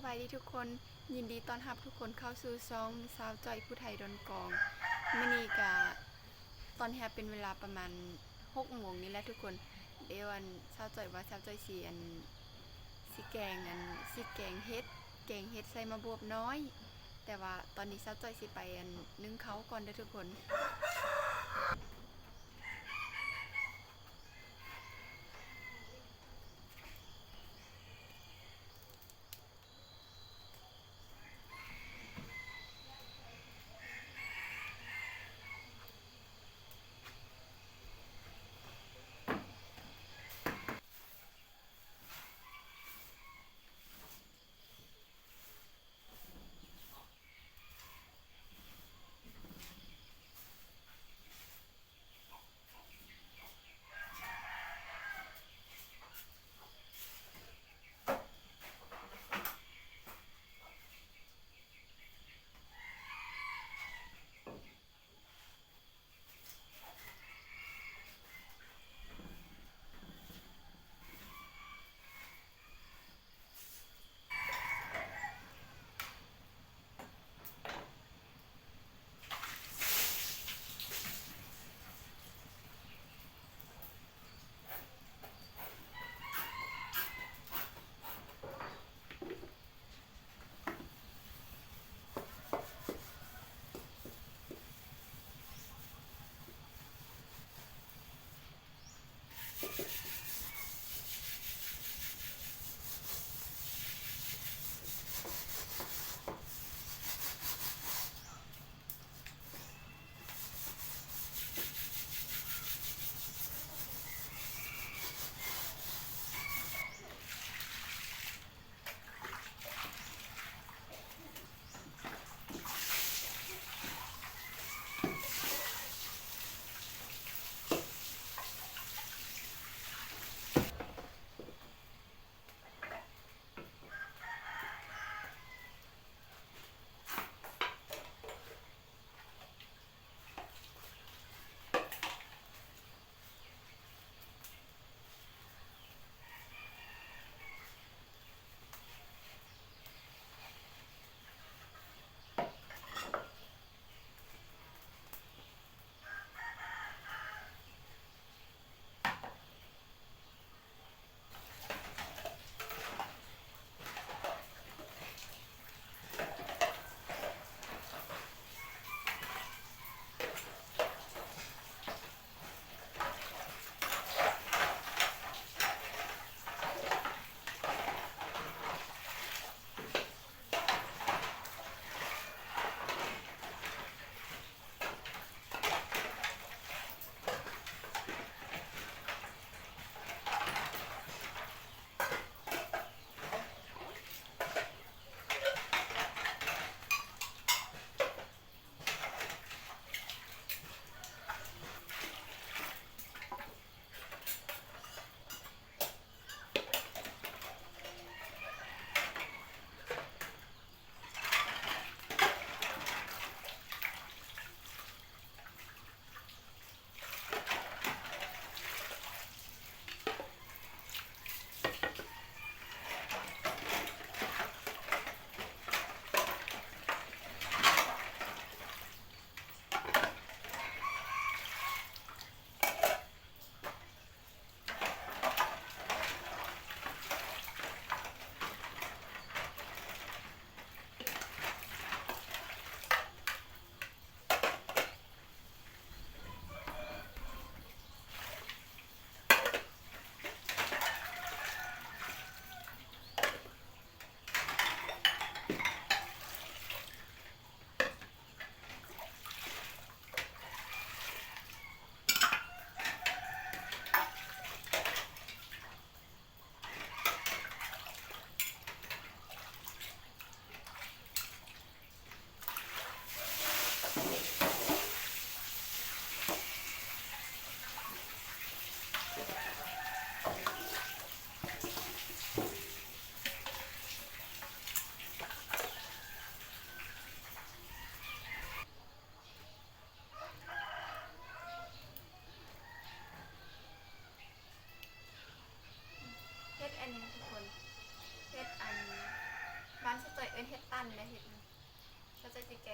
ສະບາຍດີທຸກຄົນ, ຍິນດີຕ້ອນຮັບທຸກຄົນເຂົ້າສູ່ຊ່ອງສາວຈ້ອຍຜູ້ໄທດອນກອງ. ມື້ນີ້ກະຕອນແຮງເປັນເວລາປະມານຫົກໂມງນີ້ແຫຼະທຸກຄົນ. ດຽວອັນສາວຈ້ອຍວ່າສາວຈ້ອຍຊິອັນ ຊິແກງອັນ ຊິແກງເຫັດ ແກງເຫັດໃສ່ໝາບວບນ້ອຍ. ແຕ່ວ່າຕອນນີ້ສາວຈ້ອຍຊິໄປອັນ ໜຶ້ງເຂົ້າກ່ອນເດີທຸກຄົນ.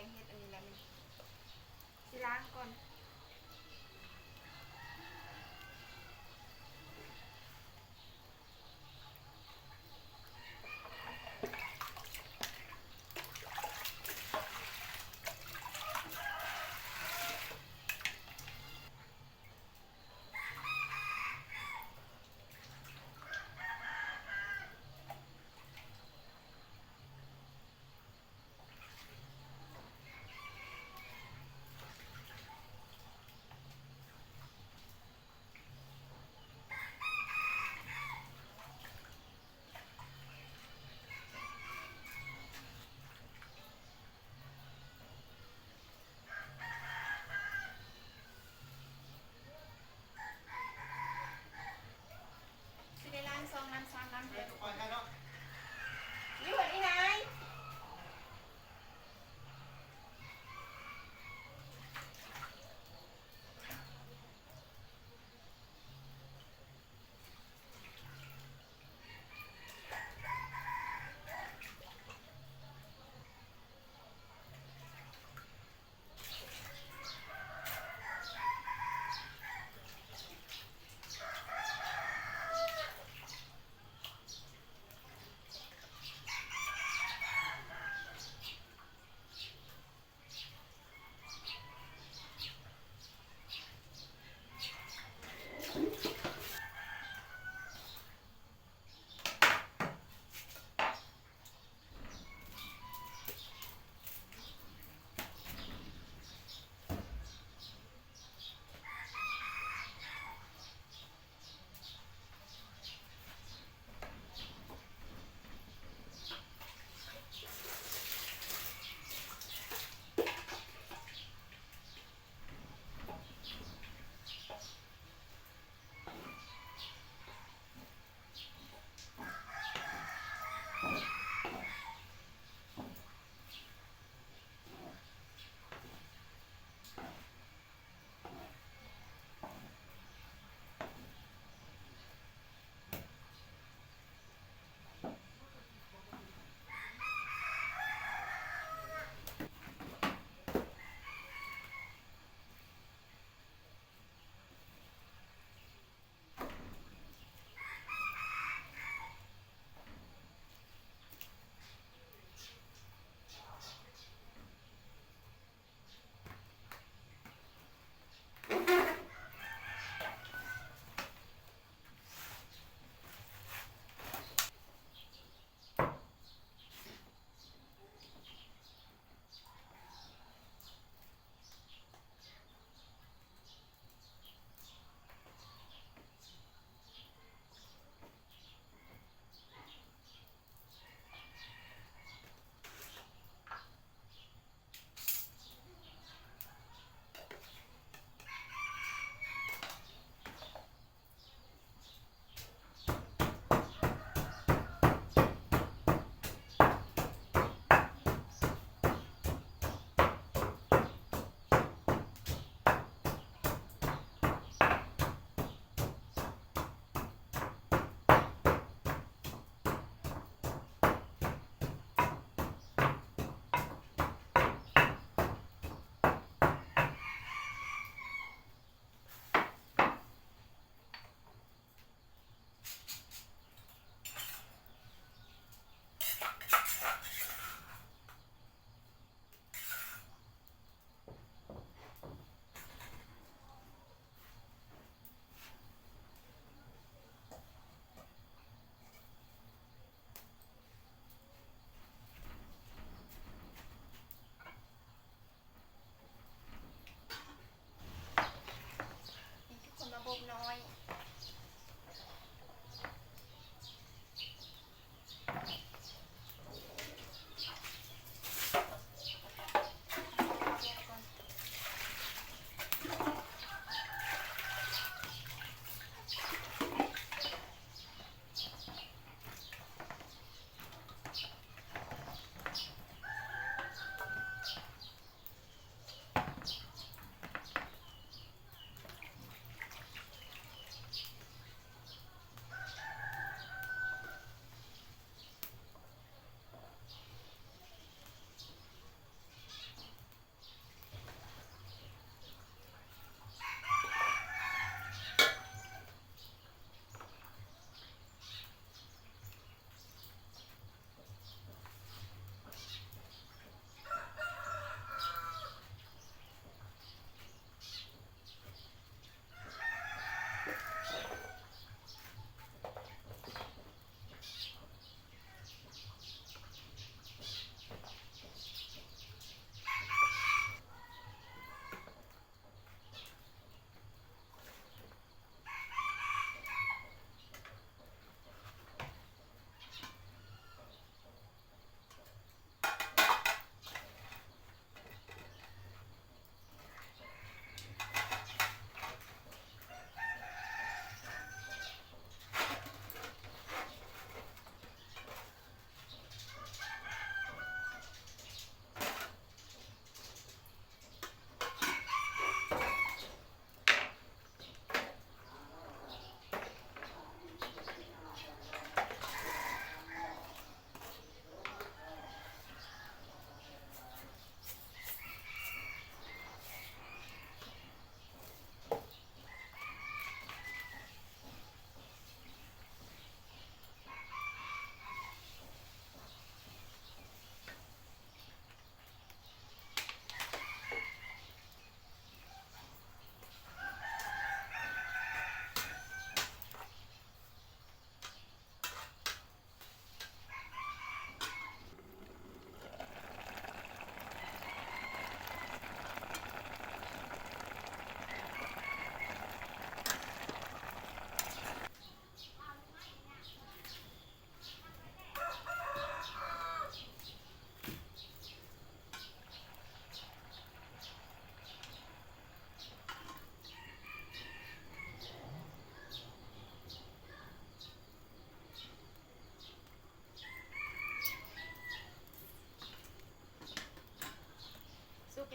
ງເຮັດອັນນີ້ແຫຼະນີ້ ຊິລ້າງກ່ອນ. ເ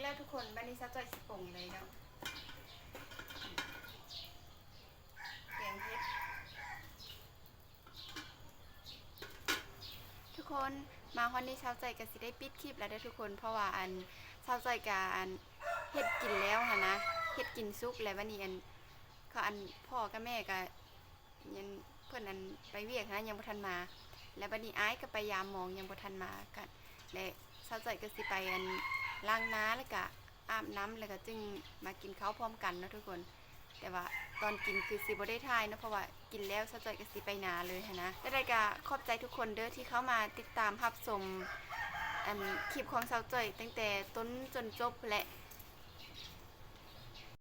ແລ້ວທຸກຄົນ ບັດນີ້ສາວຈ້ອຍຊິປົງເລີຍເນາະ ແກງເຫັດ. ທຸກຄົນ ມາຮອດນີ້ສາວຈ້ອຍກໍຊິໄດ້ປິດຄລິບແລ້ວເດີທຸກຄົນ ເພາະວ່າອັນສາວຈ້ອຍກໍອັນເຮັດກິນແລ້ວຫັ້ນນະ ເຮັດກິນສຸກແລ້ວ ບັດນີ້ອັນເຂົາອັນພໍ່ກັບແມ່ກໍຍັງ ເພິ່ນອັນໄປວຽກຫັ້ນນະ ຍັງບໍ່ທັນມາ ແລ້ວບັດນີ້ອ້າຍກໍໄປຢາມໝອງ ຍັງບໍ່ທັນມາກັນ ແລະສາວຈ້ອຍກໍຊິໄປອັນລ້າງໜ້າ ແລ້ວກໍອາບນ້ຳ ແລ້ວກໍຈຶ່ງມາກິນເຂົ້າພ້ອມກັນເນາະທຸກຄົນ. ແຕ່ວ່າຕອນກິນຄືຊິບໍ່ໄດ້ຖ່າຍເນາະ ເພາະວ່າກິນແລ້ວສາວຈ້ອຍກໍຊິໄປນາເລີຍຫັ້ນນະ. ຈັ່ງໃດກໍຂອບໃຈທຸກຄົນເດີທີ່ເຂົ້າມາຕິດຕາມຮັບຊົມອັນຄລິບຂອງສາວຈ້ອຍ ຕັ້ງແຕ່ຕົ້ນຈົນຈົບ ແລະ